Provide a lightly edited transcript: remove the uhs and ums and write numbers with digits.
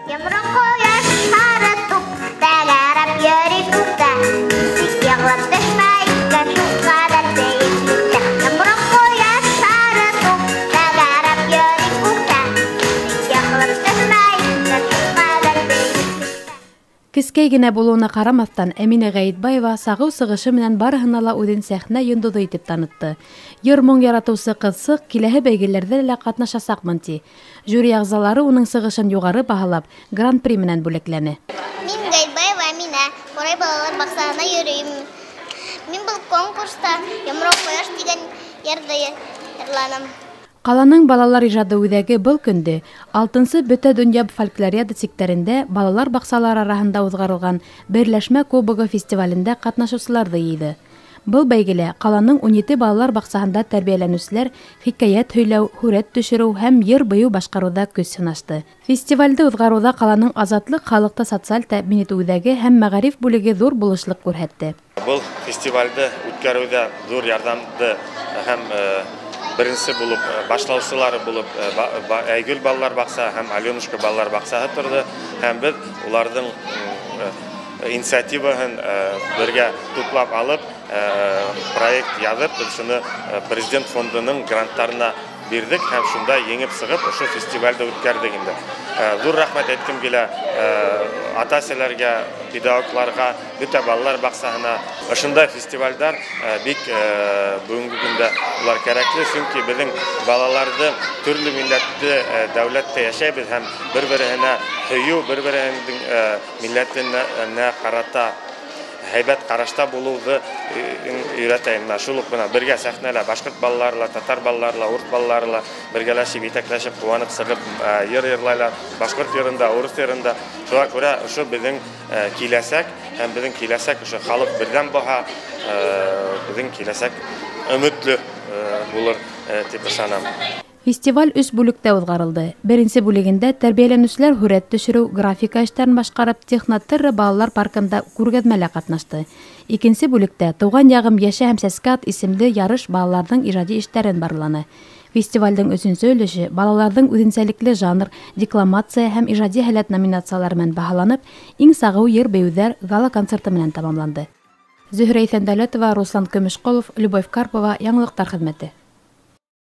Йомран ҡояш һары туп тәгәрәп йөрөй күктә, нисек йығылып төшмәй икән шул ҡәҙәр бейеклектә. Йомран ҡояш һары туп тәгәрәп йөрөй күктә, нисек йығылып төшмәй икән шул ҡәҙәр бейеклектә. Кескәй генә булыуына ҡарамаҫтан, Әминә Ғәйетбаева сағыу сығышы менән барыһына ла үҙен сәхнә йондоҙо итеп танытты. Йыр-моң яратыусы ҡыҙсыҡ киләһе бәйгеләрҙә лә ҡатнашасаҡмын ти. Жюри ағзалары уның сығышын юғары баһалап, гран-при менән бүләкләне. Мин Ғәйетбаева Әминә, Ҡурай балалар баҡсаһына йөрөйөм. Мин был конкурста Йомран ҡояш тигән йырҙы йырланым. Ҡаланың балалар ижады үҙәге был көндө 6-нсы Бөтә донъя фольклориада сиктәрендә балалар баҡсалары араһында уҙғарылған Берләшмә кубогы фестивалендә ҡатнашыусыларҙы йыйҙы. Был бәйгелә ҡаланың 17 балалар баҡсаһында тәрбиәләнеүселәр хикәйәт һөйләү, һүрәт төшөрөү һәм йыр-бейеү башҡарыуҙа көс һынашты. Фестивалде уҙғарыуҙа ҡаланың Азатлыҡ халыҡты социаль тәьмин итеү үҙәге һәм мәғариф бүлеге ҙур булышлыҡ күрһәтте. Был фестивалде үткәреүҙә ҙур ярҙамды һәм беренсе булып башлаусылары булып Айгөл балалар баҡсаһы һәм Аленушка балалар баҡсаһы торҙо, һәм беҙ уларҙың инициативаһын бергә туплап алып, проект яҙып, беҙ шуны Президент фондының гранттарына бирҙек һәм шунда еңеп сығып ошо фестивалде үткәрҙек инде. Ҙур рәхмәт әйткем килә ата-әсәләргә, педагогларға, бөтә балалар баҡсаһына. Ошондай фестивалдәр бик бөгөнгө көндә улар кәрәкле, сөнки беҙҙең балаларҙы төрлө милләтле дәүләттә йәшәйбеҙ һәм бер-береһенә һөйөү, бер-береһенең милләтенә ҡарата һәйбәт ҡарашта булыуҙы өйрәтә. Бына шул уҡ бына бергә сәхнәлә башҡорт балалары ла, татар балалары ла, урыҫ балалары ла бергәләшеп, етәкләшеп, ҡыуанып сығып, йыр йырлайлар, башҡорт йырында, урыҫ йырында. Шуға күрә ошо беҙҙең киләсәк һәм беҙҙең киләсәк ошо халыҡ берҙәм булһа, беҙҙең киләсәк өмөтлө булыр тип ышанам. Фестиваль өс бүлектә уҙғарылды. Беренсе бүлегендә тәрбиәләнеүселәр һүрәт төшөрөү, графика эштәрен башҡарып, Технотерра балалар паркында күргәҙмәлә ҡатнашты. Икенсе бүлектә Тыуған яғым йәшә һәм сәскә ат исемле ярыш балаларҙың ижади эштәрен барланы. Фестивалдең өсөнсө өлөшө балаларҙың үҙенсәлекле жанр, декламация һәм ижади һәләт номинациялары менән баһаланып, иң сағыу йыр-бейеүҙәр гала-концерты менән тамамланды. Зөһрә Иҫәндәүләтова, Руслан Көмөшҡолов, Любовь Карпова, Яңылыҡтар хеҙмәте.